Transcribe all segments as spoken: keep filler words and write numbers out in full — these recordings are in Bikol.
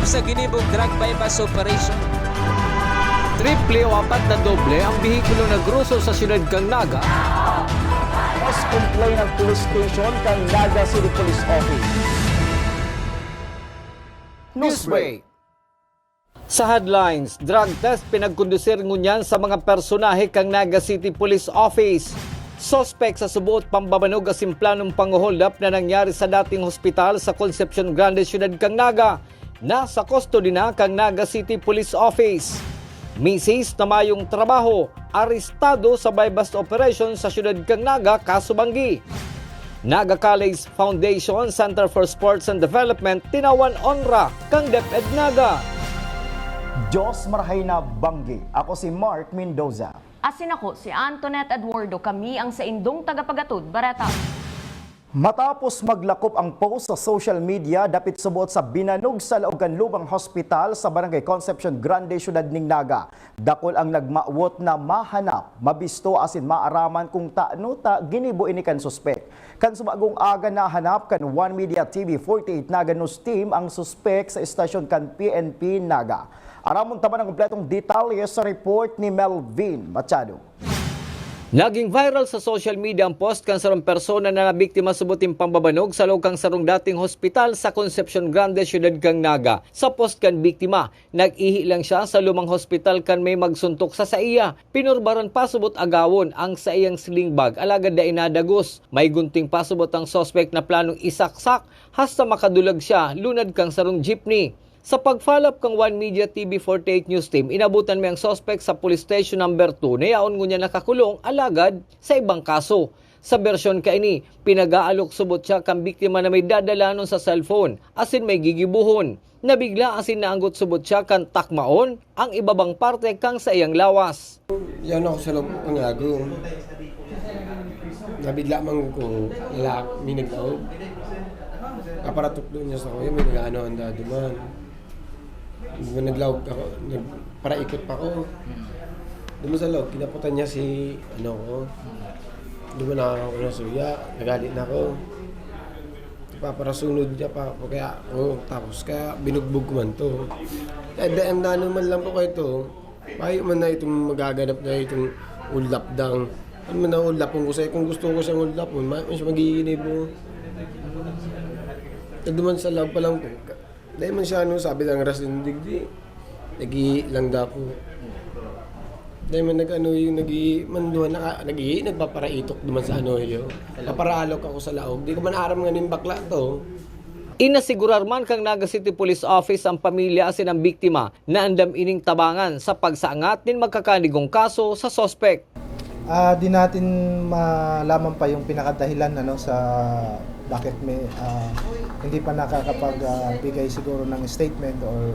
Sa ginibong drug buy-bust operation. Triple o apat na doble ang behikulo na groso sa siyudad kan Naga. Mas complain ang police station kan Naga City Police Office. Newsbreak. Sa headlines, drug test pinagkondusir ngunyan sa mga personahe kan Naga City Police Office. Suspek sa suboot pambabanog asin planong panguholdap na nangyari sa dating hospital sa Concepcion Grande, siyudad kan Naga, nasa kustodi na kan Naga City Police Office. Misis na mayong trabaho, arestado sa buy-bust operation sa siyudad kan Naga, kaso banggi. Naga College Foundation Center for Sports and Development tinawan onra kan DepEd Naga. Diyos marahay na banggi. Ako si Mark Mendoza. Asin ako si Antoinette Eduardo, kami ang saindong tagapagatod bareta. Matapos maglakop ang post sa social media dapit subot sa binanog sa laog kan lumang hospital sa Barangay Concepcion Grande, siyudad ning Naga, dakul ang nagmawot na mahanap, mabisto asin maaraman kung tano ta ginibo ini kan suspek. Kan subagong aga nahanap kan One Media T V forty-eight Naga News Team ang suspek sa estasyon kan P N P Naga. Aramon ta man ang kompletong detalye sa report ni Melvin Machado. Naging viral sa social media ang post kan sarong persona na nabiktima subot nin pambabanog sa laog kan sarong dating hospital sa Concepcion Grande, siyudad kan Naga. Sa post kan biktima, nag-ihi lang siya sa lumang hospital kan may magsuntok sa saiya. Pinurbaran pa subot agawon ang saiyang sling bag, alagad dai nadagos. May gunting pa subot ang suspek na planong isaksak hasta makadulag siya lunad kan sarong jeepney. Sa pag-follow-up kan One Media T V forty-eight News Team, inabutan mi ang suspek sa Police Station Number two na yaon ngunyan nakakulong, alagad sa ibang kaso. Sa bersyon kaini, pinag-aalok subot siya kan biktima na may dadalanon sa cellphone asin may gigibohon. Nabigla asin naanggot subot siya kan takmaon ang ibabang parte kan saiyang lawas. Yan ako sa loob ng ago. Nabigla man ko, lalaki, may naglaog. Kaparatok doon niya sa kuya, may nag-ano ang dado man. Di ba naglaog ako, nagparaikot pa ako. Doon sa loob, kinaputan niya si, ano ko. Di ba nakakakuha ng suya, nagalit na ako. Paparasunod niya pa ako, kaya, oh, tapos kaya binugbog ko man to. Kaya daan na naman lang po kayo to. Mayo man na itong magaganap na itong ulap dang. Ano man ang ulapon ko sa'yo, kung gusto ko siyang ulapon, ma siya magiging ibo. Nagduman sa lab pa lang po. Dahil man siya, ano, sabi ng ras ng digdi, nag-ihi lang daw po. Dahil man nag-ano yung nag-ihi, man duha naka, nag-ihi, nagpaparaitok duman sa ano yun. Paparaalok ako sa laog. Di ko man aram nga ning bakla to. Inasigurar man kan Naga City Police Office ang pamilya asin ang biktima na andam ining tabangan sa pagsaangat nin magkakanigong kaso sa suspek. Ah, di natin malaman pa yung pinakadahilan, ano, sa bakit may, ah, hindi pa nakakapag, ah, bigay siguro ng statement or,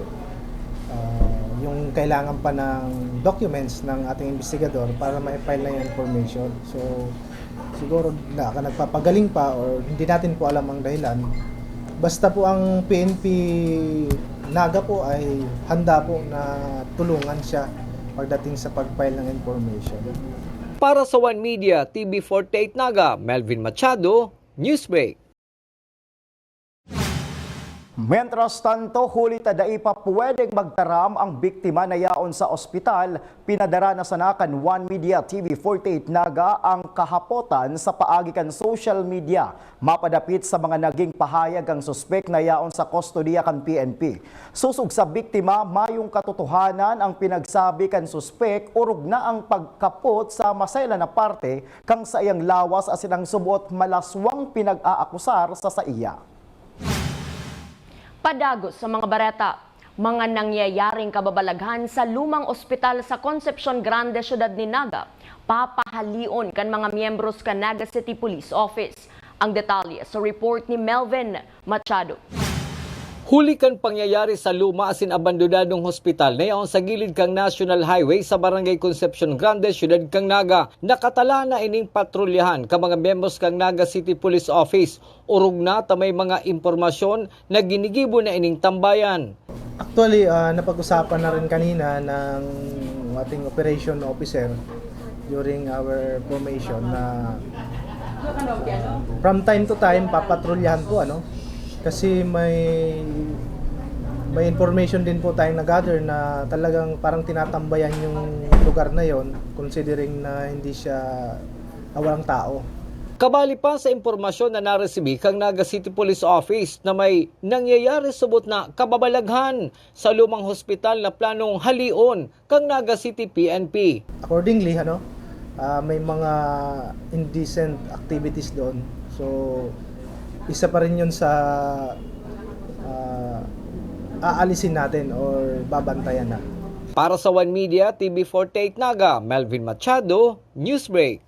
ah, yung kailangan pa ng documents ng ating investigador para ma-file na yung information. So, siguro na, nagpapagaling pa or hindi natin po alam ang dahilan. Basta po ang P N P Naga po ay handa po na tulungan siya pagdating sa pag-file ng information. Para sa One Media, T V forty-eight Naga, Melvin Machado, Newsbreak. Mientras tanto, huli ta dai pa pwedeng magtaram ang biktima na yaon sa ospital, pinadara na sana kan One Media T V forty-eight Naga ang kahapotan sa paagi kan social media mapadapit sa mga naging pahayag kan suspek na yaon sa kustodiya kan P N P. Sosog sa biktima, mayong katotohanan ang pinagsabi kan suspek, orog na ang pagkapot sa masela na parte kan saiyang lawas asin ang subot malaswang pinag-aakusar sa saiya. Padagos sa mga bareta, mga nangyayaring kababalaghan sa lumang ospital sa Concepcion Grande, siyudad ni Naga, papahalion kan mga miyembros kan Naga City Police Office. Ang detalye sa report ni Melvin Machado. Huli kan pangyayari sa luma asin abandonadong hospital na yaon sa gilid kan National Highway sa Barangay Concepcion Grande, siyudad kan Naga, nakatala na ining patrolyahan kan mga miyembros kan Naga City Police Office. Orog na ta may mga impormasyon na ginigibo na ining tambayan. Actually, ah, napag-usapan na rin kanina ng ating operation officer during our formation na from time to time papatrolyahan po, ano, kasi may May information din po tayong na-gather na talagang parang tinatambayan yung lugar na yon, considering na hindi siya, ah, walang tao. Kabali pa sa impormasyon na naresibi kan Naga City Police Office na may nangyayari subot na kababalaghan sa lumang hospital na planong haleon kan Naga City P N P. Accordingly, ano, ah, may mga indecent activities doon. So, isa pa rin yun sa, ah, aalisin natin or babantayan na. Para sa One Media, T V forty-eight Naga, Melvin Machado, Newsbreak.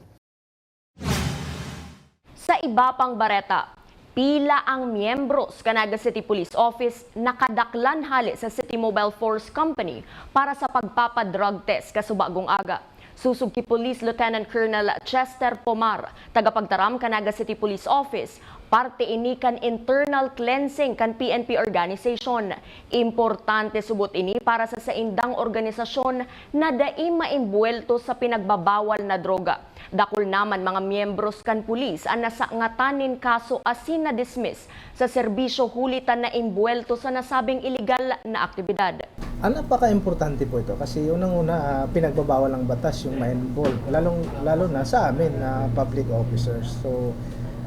Sa iba pang bareta, pila ang miyembros kan Naga City Police Office nakadaklan hale sa City Mobile Force Company para sa pagpapa-drug test kasubagong aga. Susog ki Police Lieutenant Colonel Chester Pomar, tagapagtaram kan Naga City Police Office, parte ini kan internal cleansing kan P N P organization. Importante subot ini para sa saindang organisasyon na dai maimbuwelto sa pinagbabawal na droga. Dakul na man mga miyembros kan pulis an nasangatan nin kaso asin na-dismiss sa serbisyo huli ta naimbuwelto sa nasabing iligal na aktibidad. Ah, napaka-importante po ito kasi unang-una, ah, pinagbabawal ng batas yung ma-involve, lalong, lalo na sa amin na public officers. So,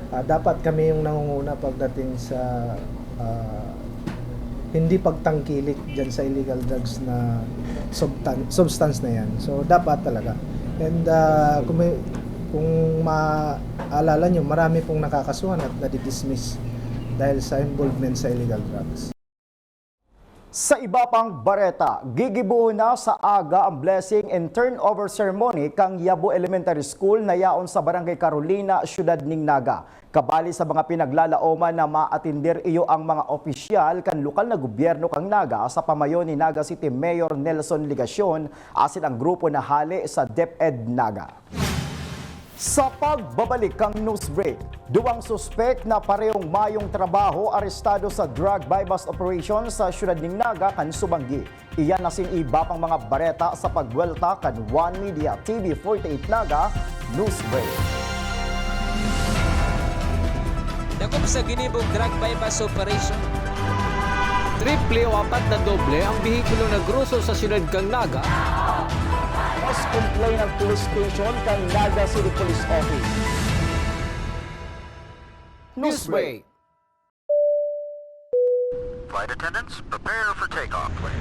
ah, dapat kami yung nangunguna pagdating sa, ah, hindi pagtangkilik diyan sa illegal drugs na subtan-, substance na yan. So, dapat talaga. And, ah, kung may, kung maalala nyo, marami pong nakakasuhan at nadidismiss dahil sa involvement sa illegal drugs. Sa iba pang bareta, gigibohon na sa aga ang blessing and turnover ceremony kan Yabo Elementary School na yaon sa Barangay Carolina, Siyudad nin Naga. Kabali sa mga pinaglalaoman na maatender iyo ang mga opisyal kan lokal na gobyerno kan Naga sa pamayo ni Naga City Mayor Nelson Legacion asin ang grupo na hale sa DepEd Naga. Sa pagbabalik kan news break, duwang suspek na parehong mayong trabaho arestado sa drug buy-bust operation sa siyudad nin Naga kan Subangui. Iyan asin iba pang mga bareta sa pagbuwelta kan One Media T V forty-eight Naga News Break. Dakop sa ginibong drug buy-bust operation. Triple o apat na doble ang behikulo na groso sa siyudad kan Naga. Most complainant police station kan Naga City Police Office. News break. Flight attendants, prepare for takeoff, please.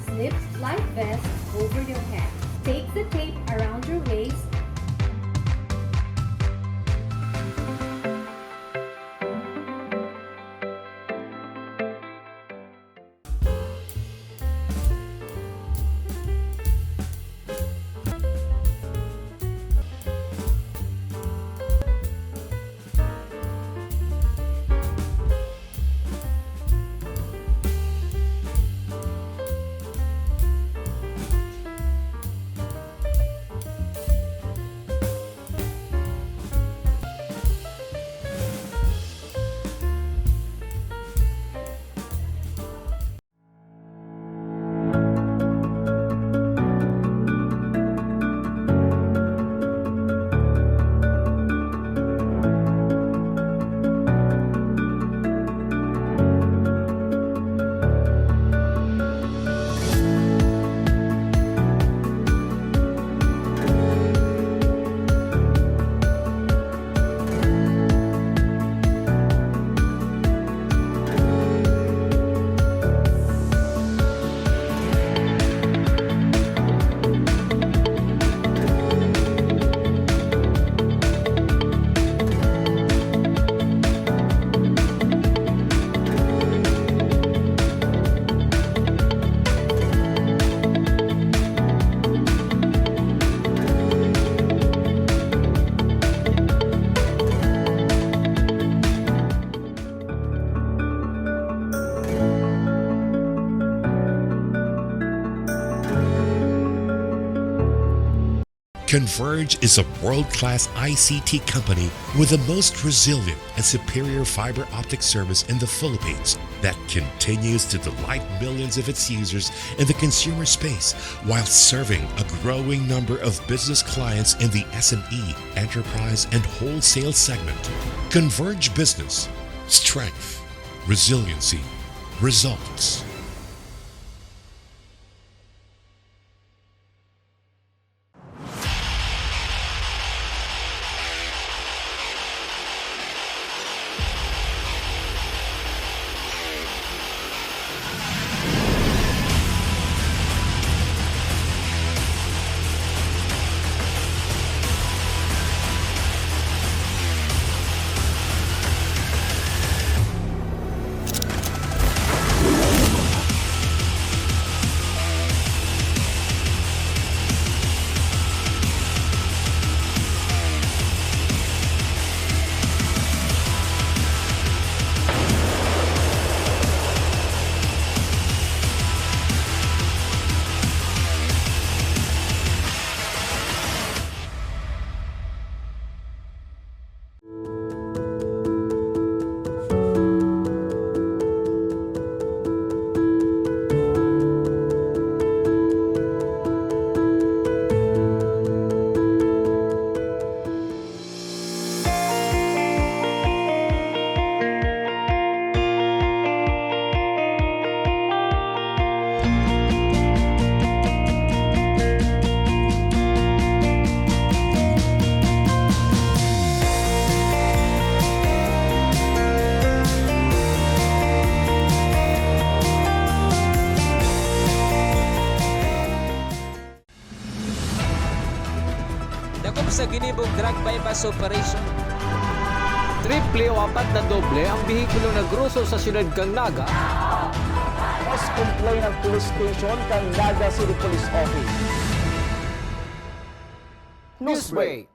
Slip life vest over your head. Take the tape around your waist. Converge is a world-class I C T company with the most resilient and superior fiber optic service in the Philippines. that continues to delight millions of its users in the consumer space while serving a growing number of business clients in the S M E, enterprise, and wholesale segment. Converge Business. Strength. Resiliency. Results. Dakop sa ginibong drug buy-bust operation. Triple o apat na doble ang behikulo na groso sa siyudad kan Naga. Mas complaint ang police station kan Naga City Police Office. Newsbreak.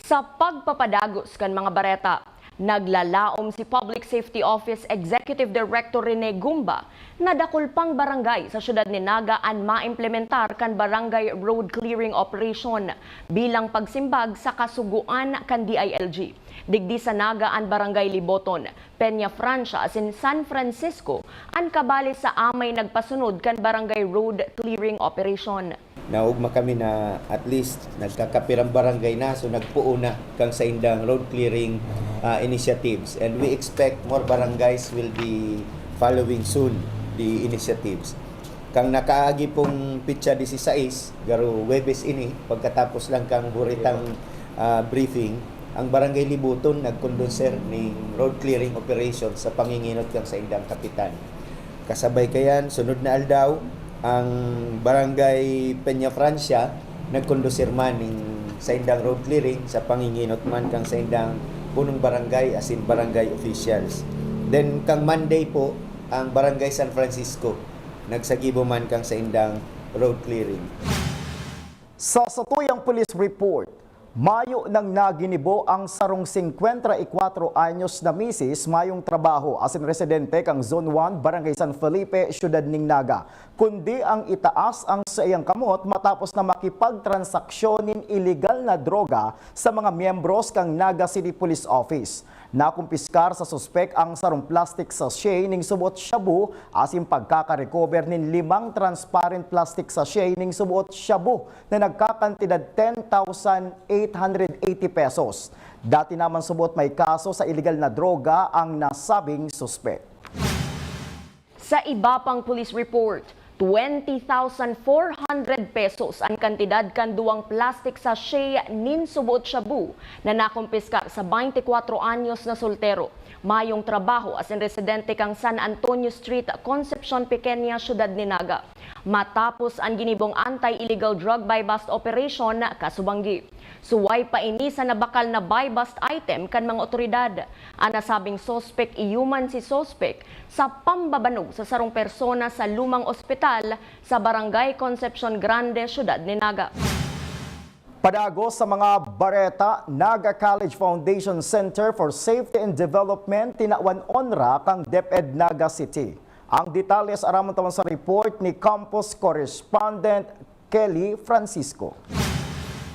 Sa pagpapadagos kan mga bareta, naglalaom si Public Safety Office Executive Director Rene Gumba na dakul pang barangay sa siyudad ni Naga an maimplementar kan Barangay Road Clearing Operation bilang pagsimbag sa kasugoan kan D I L G. Digdi sa Naga an Barangay Liboton, Peña Francia asin San Francisco an kabali sa amay nagpasunod kan Barangay Road Clearing Operation. Naogma kami na at least nagkakapirang barangay na, so nagpoon na kang saindang road clearing, ah, initiatives. And we expect more barangays will be following soon the initiatives. Kang nakaagi pong pitsa disisais, garo Huwebes ini, pagkatapos lang kang huritang, ah, briefing, ang Barangay Libuton nagkondusir ning road clearing operation sa panginginot kang saindang kapitan. Kasabay kayan, sunod na aldaw, ang Barangay Peña Francia nagkondusir man ning saindang road clearing sa panginginot man kang saindang punong barangay asin barangay officials. Then, kang Monday po, ang Barangay San Francisco nagsagibo man kang saindang road clearing. Sa satuyang police report, mayo nang naginibo ang sarong singkwenta y kwatro anyos na misis, mayong trabaho asin residente kan Zone one, Barangay San Felipe, Siyudad nin Naga, kundi ang itaas ang saiyang kamot matapos na makipagtransaksyon nin iligal na droga sa mga miyembros kan Naga City Police Office. Nakumpiskar sa suspek ang sarong plastic sachet nin subot shabu asin pagkakarecover nin limang transparent plastic sachet nin subot shabu na nagkakantidad ten thousand eight hundred eighty pesos. Dati naman subot may kaso sa iligal na droga ang nasabing suspek. Sa iba pang police report, twenty thousand four hundred pesos an kantidad kan duwang plastic sachet nin subot shabu na nakumpiskar sa baynte kwatro anyos na soltero, mayong trabaho asin residente kan San Antonio Street, Concepcion Pequeña, Siyudad nin Naga. Matapos an ginibong anti-illegal drug buy-bust operation, kasubanggi. Suway pa ini sa nabakal na buy-bust item kan mga otoridad. An nasabing suspek iyo man si suspek sa pambabanog sa sarong persona sa lumang ospital sa Barangay Concepcion Grande, Siyudad nin Naga. Padagos sa mga bareta, Naga College Foundation Center for Safety and Development tinawan onra kan DepEd Naga City. Ang detalye sa aram tawan sa report ni campus correspondent Kelly Francisco.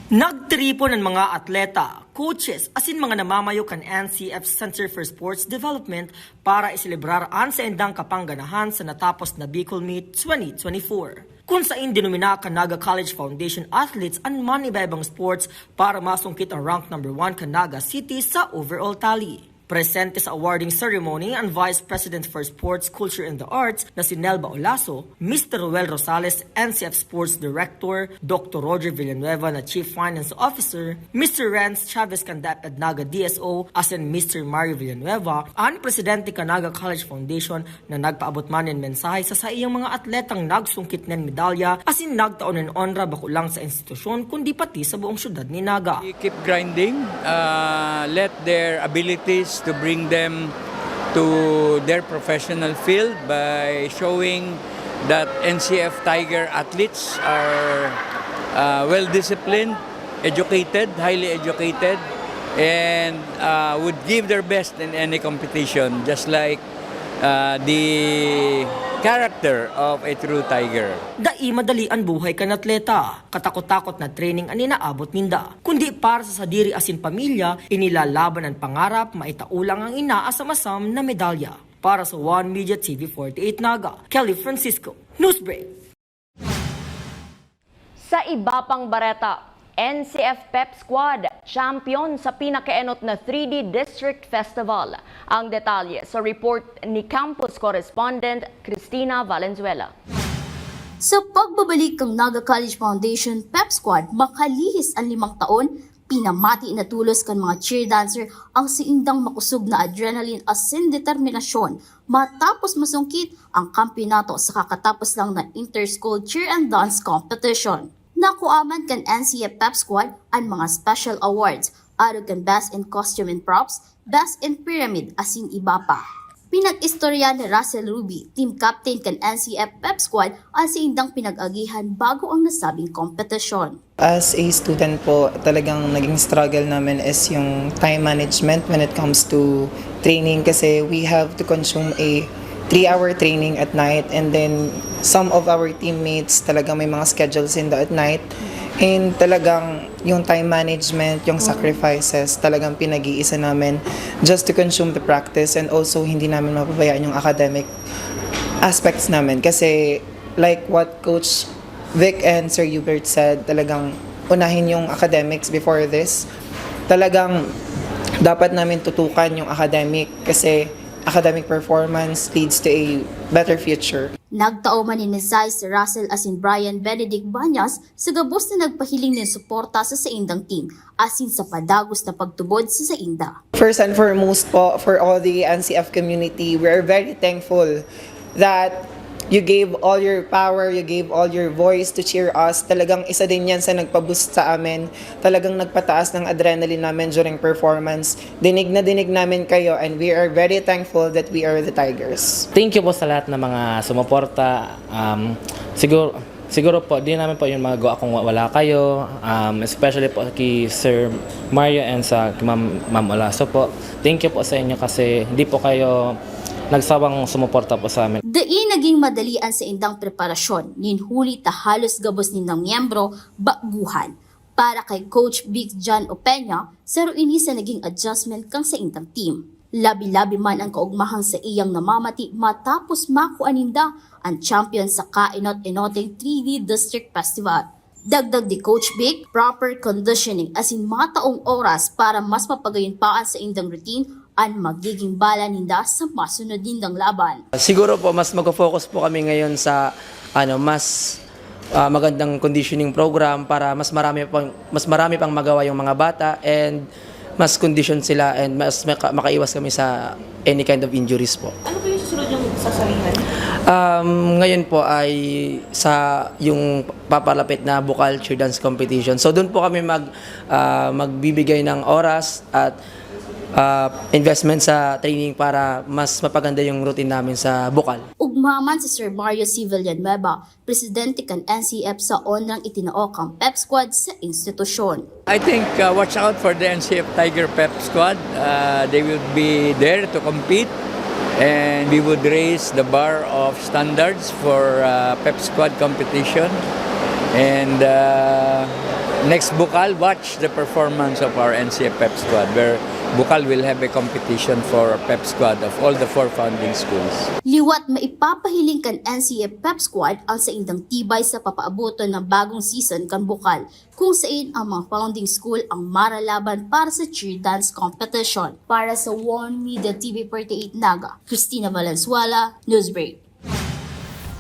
Nagtiripon an mga atleta, coaches, asin mga namamayo kan N C F Center for Sports Development para iselebrar an saindang kapangganahan sa natapos na Bicol Meet twenty twenty-four, kun sain dinomina kan Naga College Foundation athletes an manibaybang sports para masungkit ang rank number one kan Naga City sa overall tally. Presente sa awarding ceremony an Vice President for Sports, Culture and the Arts na si Nelba Olaso, Mister Roel Rosales, N C F Sports Director, Doctor Roger Villanueva na Chief Finance Officer, Mister Renz Chavez kan DepEd Naga D S O, asin Mister Mario Villanueva, an presidente kan Naga College Foundation, na nagpaabot man nin mensahe sa saiyang mga atletang nagsungkit nin medalya asin nagtao nin onra bako lang sa institusyon kundi pati sa buong syudad nin Naga. We keep grinding, uh, let their abilities to bring them to their professional field by showing that N C F Tiger athletes are, uh, well-disciplined, educated, highly educated, and, uh, would give their best in any competition, just like, uh, the character of a true tiger. Dai madali an buhay kan atleta. Katakot-takot na training an inaabot ninda. Kundi para sa sadiri asin pamilya, inilalaban an pangarap, maitao lang ang inaasam-asam na medalya. Para sa One Media T V forty-eight Naga, Kelly Francisco, Newsbreak. Sa iba pang bareta, N C F Pep Squad, champion sa pinakaenot na three D District Festival. Ang detalye sa report ni campus correspondent Christina Valenzuela. Sa pagbabalik kan Naga College Foundation Pep Squad makalihis an limang taon, pinamati na tolos kan mga cheer dancer ang saindang makosog na adrenaline asin determinasyon matapos masungkit ang kampiyonato sa kakatapos lang na inter-school cheer and dance competition. Nakua man kan N C F Pep Squad an mga special awards, arog kan Best in Costume and Props, Best in Pyramid, asin iba pa. Pinag-istorya ni Russell Ruby, team captain kan N C F Pep Squad, an saindang pinag-agihan bago ang nasabing kompetisyon. As a student po, talagang naging struggle namin is yung time management when it comes to training kasi we have to consume a three-hour training at night, and then some of our teammates talagang may mga schedules in the at night, and talagang yung time management, yung sacrifices, talagang pinag-iisa namin just to consume the practice, and also hindi namin mapabayaan yung academic aspects namin kasi, like what Coach Vic and Sir Hubert said, talagang unahin yung academics before this. Talagang dapat namin tutukan yung academic kasi academic performance leads to a better future. Nagtao man nin mensahe si Russell asin Brian Benedict Banyas sa gabos na nagpahiling nin suporta sa saindang team asin sa padagos na pagtubod sa sainda. First and foremost po, for all the N C F community, we are very thankful that you gave all your power, you gave all your voice to cheer us. Talagang isa din yan sa nagpa-boost sa amin. Talagang nagpataas ng adrenaline namin during performance. Dinig na dinig namin kayo, and we are very thankful that we are the Tigers. Thank you po sa lahat ng mga sumuporta. Um, siguro, siguro po, di namin po yun magagawa kung wa-, wala kayo. Um, especially po kay Sir Mario and sa kay Ma'am, Ma'am Olaso po. Thank you po sa inyo kasi hindi po kayo nagsawang sumuporta po sa amin. Dai naging madali an saindang preparasyon, nin huli ta halos gabos nindang miyembro baguhan. Para kay Coach Big John Opeña, saro ini sa naging adjustment kan saindang team. Labi-labi man ang kaugmahang saiyang namamati matapos makua ninda an champion sa kaenot-enoteng three D District Festival. Dagdag ni Coach Big, proper conditioning asin mataong oras para mas mapagayon pa an saindang routine an magiging bala ninda sa masunod nindang laban. Siguro po, mas magfo-focus po kami ngayon sa, ano, mas, ah, magandang conditioning program para mas marami pang, mas marami pang magawa yung mga bata and mas condition sila and mas maka-, makaiwas kami sa any kind of injuries po. Ano po yung susunod yung sasalihan? Um, ngayon po ay sa yung papalapit na Bukal Cheer Dance Competition. So, doon po kami mag, ah, magbibigay ng oras at, ah, investment sa training para mas mapaganda yung routine namin sa Bukal. Ugma man si Sir Mario C. Villanueva, presidente kan N C F, sa onrang itinao kan Pep Squad sa institusyon. I think, uh, watch out for the N C F Tiger Pep Squad. Uh, they will be there to compete, and we would raise the bar of standards for, uh, Pep Squad competition. And, uh, Next Bukal, watch the performance of our N C F Pep Squad, where Bukal will have a competition for Pep Squad of all the four founding schools. Liwat maipapahiling kan N C F Pep Squad ang saindang tibay sa papaaboton ng bagong season kan Bukal, kung sain ang mga founding school ang maralaban para sa cheer dance competition. Para sa One Media T V forty-eight Naga, Christina Valenzuela, Newsbreak.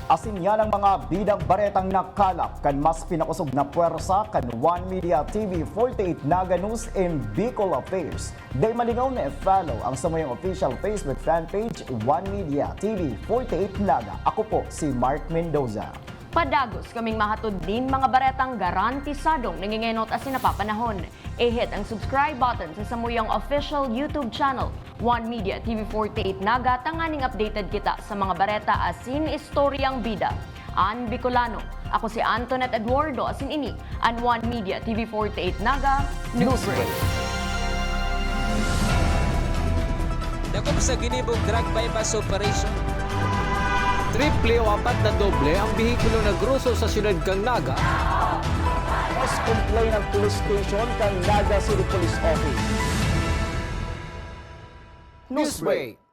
Asin yan ang mga bidang baretang nakalap kan mas pinakosog na pwersa kan One Media T V forty-eight Naga News and Bicol Affairs. Dai malingaw na i-follow ang samuyang official Facebook fan page, One Media T V forty-eight Naga. Ako po si Mark Mendoza. Padagos kaming mahatod nin mga baretang garantisadong nangengenot asin napapanahon. I-hit ang subscribe button sa samuyang official YouTube channel, One Media T V forty-eight Naga, tanganing updated kita sa mga bareta asin istoryang bida. An Bicolano, ako si Antoinette Eduardo, asin ini an One Media T V forty-eight Naga Newsbreak. Dakop sa ginibong drug buy-bust operation. Triple o apat na doble ang behikulo na groso sa siyudad kan Naga. Mas complain ang police station kan Naga City Police Office. Newsbreak.